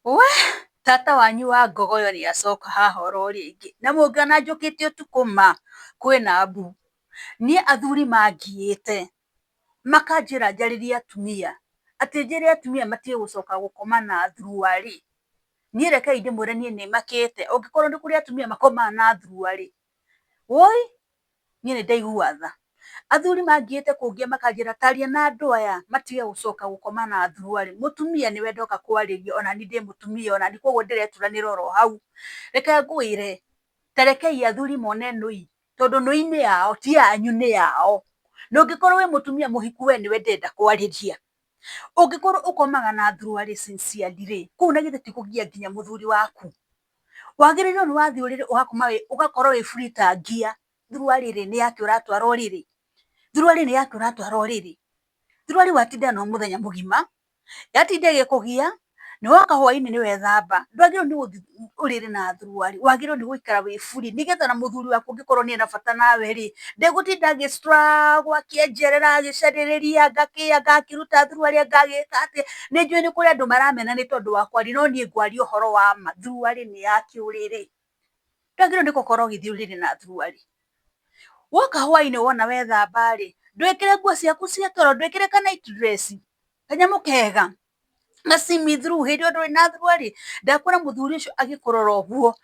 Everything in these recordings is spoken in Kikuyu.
We tata wanyu wa ngogoyo nĩ acoka haha oro rĩngĩ, na mũngĩona njũkĩte ũtukũ ma, kwĩna mbu. Niĩ athuri mangiĩte, makanjĩra njarĩrie atumia, atĩ njĩre atumia matige gũcoka gũkoma na thuruarĩ. Niĩ rekei ndĩmwĩre niĩ nĩ makĩte, ũngĩkorwo nĩ kũrĩ atumia makomaga na thuruarĩ, woi niĩ nĩ ndaigua tha. Athuri mangiĩte kũngia makanjĩra taria na andũ aya matige gũcoka gũkoma na thuruarĩ, mũtumia nĩwe ndoka kwarĩria onani ndĩ mũtumia onani koguo ndĩreturanĩra oro hau. Reke ngwĩre, ta rekei athuri mone nũi, tondũ nũi nĩ yao ti yanyu nĩ yao. Na ũngĩkorwo wĩ mũtumia mũhiku we nĩwe ndĩrenda kwarĩria. Ũngĩkorwo ũkomaga na thuruarĩ sincerely rĩ, kũu na githĩ ti kũgia nginya mũthuri waku? Wagĩrĩirwo nĩ wathiĩ ũrĩrĩ ũgakoma ũgakorwo wĩ free ta ngia. Thuruarĩ rĩ, nĩ yakĩ ũratwara ũrĩrĩ? Thuruarĩ nĩ yakĩ ũratwara ũrĩrĩ? Thuruarĩ watinda nayo mũthenya mũgima, yatinda ĩgĩkũgia, nĩ woka hwainĩ nĩ wethamba, ndwagĩrĩirwo nĩ gũthiĩ ũrĩrĩ na thuruarĩ, wagĩrĩirwo nĩ gũikara wĩ free nĩgetha ona mũthuri waku angĩkorwo nĩ ena bata nawe rĩ, ndegũtinda agĩ struggle akĩenjerera agĩcarĩrĩria anga kĩ anga akĩruta thuruarĩ anga agĩka atĩa. Nĩ njũĩ nĩ kũrĩ andũ maramena nĩ tondũ wa kwaria no niĩ ngwaria ũhoro wa ma, thuruarĩ nĩ ya kĩũrĩrĩ. Ndwagĩrĩirwo nĩ gũkorwo ũgĩthiĩ ũrĩrĩ na thuruarĩ. Woka hwainĩ wona wethamba rĩ, ndwĩkĩre nguo ciaku cia toro, ndwĩkĩre ka night dress, kanyamũ kega, ga see me through hĩndĩ ĩyo ndũrĩ na thuruarĩ, ndakwĩra mũthuri ũcio agĩkũrora ũguo,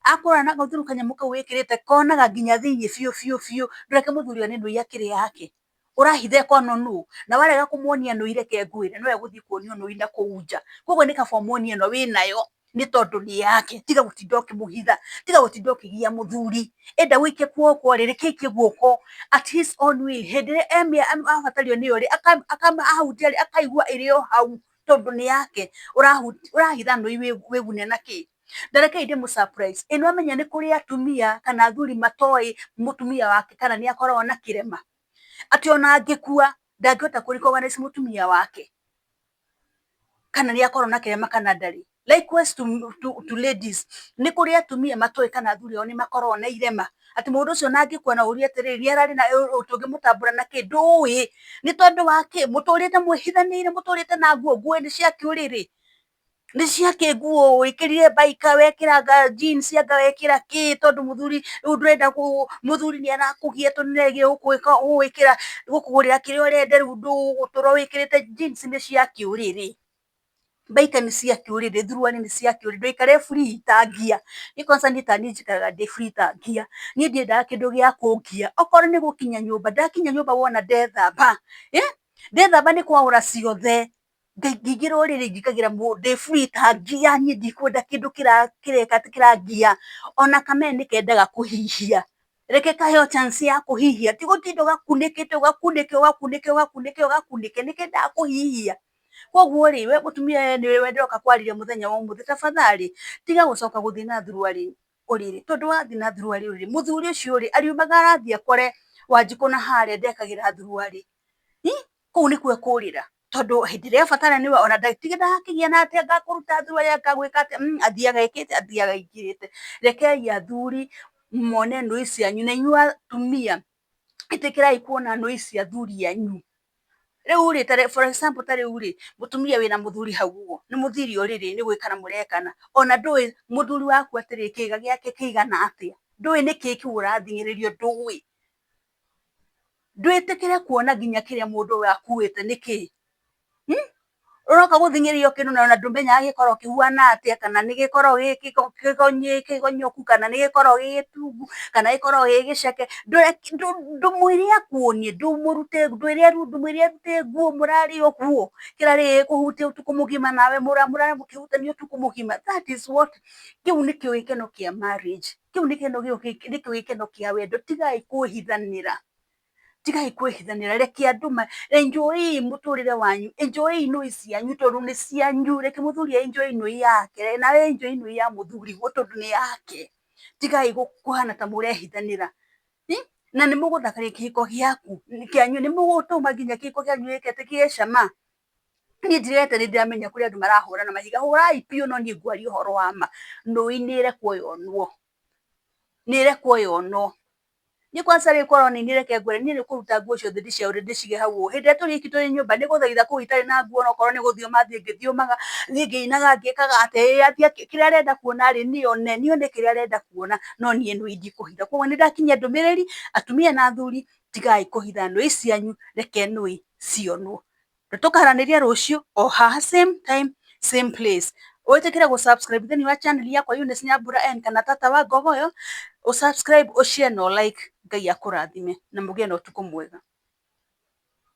akũrora na through kanyamũ kau wĩkĩrĩte konaga nginya thĩiniĩ biũ biũ biũ, ndũreke mũthuri one nũi akĩrĩ yake. Ũrahitha ĩkonwo nũ? Na warega kũmuonia nũi reke ngwĩre no egũthiĩ kuonio nũi na kũu nja. Koguo nĩ kaba ũmuonie ĩno wĩnayo nĩ tondũ nĩ yake, tiga gũtinda ũkĩmũhitha, tiga gũtinda ũkĩgia mũthuri. Enda gũikia guoko rĩ, reke aikie guoko at his own will, hĩndĩ ĩrĩa abatario nĩyo rĩ, ahutia rĩ, akaigua ĩrĩ o hau tondũ nĩ yake. Ũrahitha nũi wĩgune na kĩ? Na rekei ndĩmũ surprise, ĩ nĩwamenya nĩ kũrĩ atumia kana athuri matoĩ mũtumia wake kana nĩ akoragwo na kĩrema? Atĩ ona angĩkua ndangĩhota kũ recognize mũtumia wake kana nĩ akorwo na kĩrema kana ndarĩ. Likewise to ladies, nĩ kũrĩ atumia matoĩ kana athuri ao nĩ makoragwo na irema, atĩ mũndũ ũcio ona angĩkua no ũrie atĩrĩrĩ, nĩ ararĩ na tũngĩmũtambũra na kĩ? Ndũĩ, nĩ tondũ wa kĩ? Mũtũrĩte mwĩhithanĩire, mũtũrĩte na nguo, nguo nĩ cia kĩũrĩrĩ. Nĩ ciakĩ nguo wĩkĩrire mbaika wekĩra anga jeans anga wekĩra kĩ tondũ mũthuri rĩu ndũrenda mũthuri nĩ arakũgia tondũ nĩ aregire gũgwĩkĩra gũkũgũrĩra kĩrĩa ũrenda rĩu ndũgũtũra wĩkĩrĩte jeans nĩ cia kĩũrĩrĩ, mbaika nĩ cia kĩũrĩrĩ, thuruarĩ nĩ cia kĩũrĩrĩ, ndũikare free ta ngia. Niĩ kwanza niĩ taniĩ njikaraga ndĩ free ta ngia, niĩ ndiendaga kĩndũ gĩa kũngia, okorwo nĩ gũkinya nyũmba, ndakinya nyũmba wona ndethamba, ndethamba nĩ kwaũra ciothe. Ngĩingĩra ũrĩrĩ njikagĩra ndĩ free ta ngia, niĩ ndikwenda kĩndũ kĩreka atĩ kĩrangia, ona kamee nĩ kendaga kũhihia, reke kaheo chance ya kũhihia, ti gũtinda ũgakunĩkĩte ũgakunĩke ũgakunĩke ũgakunĩke ũgakunĩke, nĩ kendaga kũhihia. Koguo rĩ, we mũtumia we nĩwe ndĩroka kwarĩria mũthenya wa ũmũthĩ, tafadhali tiga gũcoka gũthiĩ na thuruarĩ ũrĩrĩ, tondũ wathiĩ na thuruarĩ ũrĩrĩ, mũthuri ũcio rĩ, ariumaga arathiĩ akore Wanjikũ na harĩa ndekagĩra thuruarĩ, kũu nĩkuo ekũrĩra, tondũ hĩndĩ ĩrĩa abatara nĩwe ona ndakĩgĩa na atĩ anga akũruta thuruarĩ anga agwĩka atĩa, athiaga ekĩte athiaga aingĩrĩte. Rekei athuri mone nũi cianyu na inyuĩ atumia ĩtĩkĩrai kuona nũi cia athuri anyu. Rĩu rĩ, for example ta rĩu rĩ, mũtumia wĩna mũthuri hau ũguo, nĩ mũthire ũrĩrĩ nĩ gwĩkana mũrekana, ona ndũĩ mũthuri waku atĩrĩ kĩga gĩake kĩigana atĩa, ndũĩ nĩkĩ kĩu ũrathing'ĩrĩrio ndũĩ. Ndwĩtĩkĩre kuona nginya kĩrĩa mũndũ ũyũ akuĩte nĩkĩ? Ũroka gũthing'ĩrĩrio kĩndũ na ndũmenyaga gĩkoragwo kĩhuana atĩa, kana nĩ gĩkoragwo gĩ kĩgonyoku, kana nĩ gĩkoragwo gĩ gĩtungu, kana gĩkoragwo gĩ gĩceke, ndũmwĩre akuonie, ndũmũrute, ndũmwĩre arute nguo mũrarĩ ũguo, kĩrarĩ gĩgĩkũhutia ũtukũ mũgima nawe mũrarĩ mũkĩhutania ũtukũ mũgima, that is what, kĩu nĩkĩo gĩkeno kĩa marriage, kĩu nĩkĩo gĩkeno kĩa wendo, tigai kwĩhithanĩra, tigai kwĩhithanĩra, reke andũ enjoy mũtũrĩre wanyu, enjoy nũi cianyu tondũ nĩ cianyu, reke mũthuri enjoy nũi yake, nawe enjoy nũi ya mũthuriguo tondũ nĩ yake, tigai kũhana ta mũrehithanĩra, na nĩ mũgũthakaria kĩhiko gĩaku kĩanyu, nĩ mũgũtũma nginya kĩhiko kĩanyu gĩke atĩ kĩgĩe cama. Niĩ ndirete nĩ ndĩramenya kũrĩ andũ marahũra na mahiga, hũrai biũ no niĩ ngwaria ũhoro wa ma, nũi nĩ ĩrekwo yonwo, nĩ ĩrekwo yonwo. Niĩ kwanza rĩ, korwo nĩ niĩ reke ngwĩre, niĩ nĩ kũruta nguo ciothe ndĩciaũre ndĩcige hau ũũ. Hĩndĩ ĩrĩa tũrĩ iki tũrĩ nyũmba nĩ gũthaitha kũu itarĩ na nguo onokorwo nĩ gũthiũma thiĩ ngĩthiũmaga, thiĩ ngĩinaga ngĩkaga atĩ, ĩĩ athiĩ kĩrĩa arenda kuona rĩ, niĩ one, niĩ one kĩrĩa arenda kuona, no niĩ nũi ndikũhitha. Koguo nĩ ndakinyia ndũmĩrĩri, atumia na athuri, tigai kũhitha nũi cianyu, reke nũi cionwo. Tũkaranĩria rũciũ o haha same time same place. Wĩtĩkĩre gũ subscribe thĩinĩ wa channel yakwa Eunice Nyambura N kana Tata wa Ngogoyo, ũ subscribe, ũ share na ũ like. Ngai akũrathime na mũgĩe na ũtukũ mwega.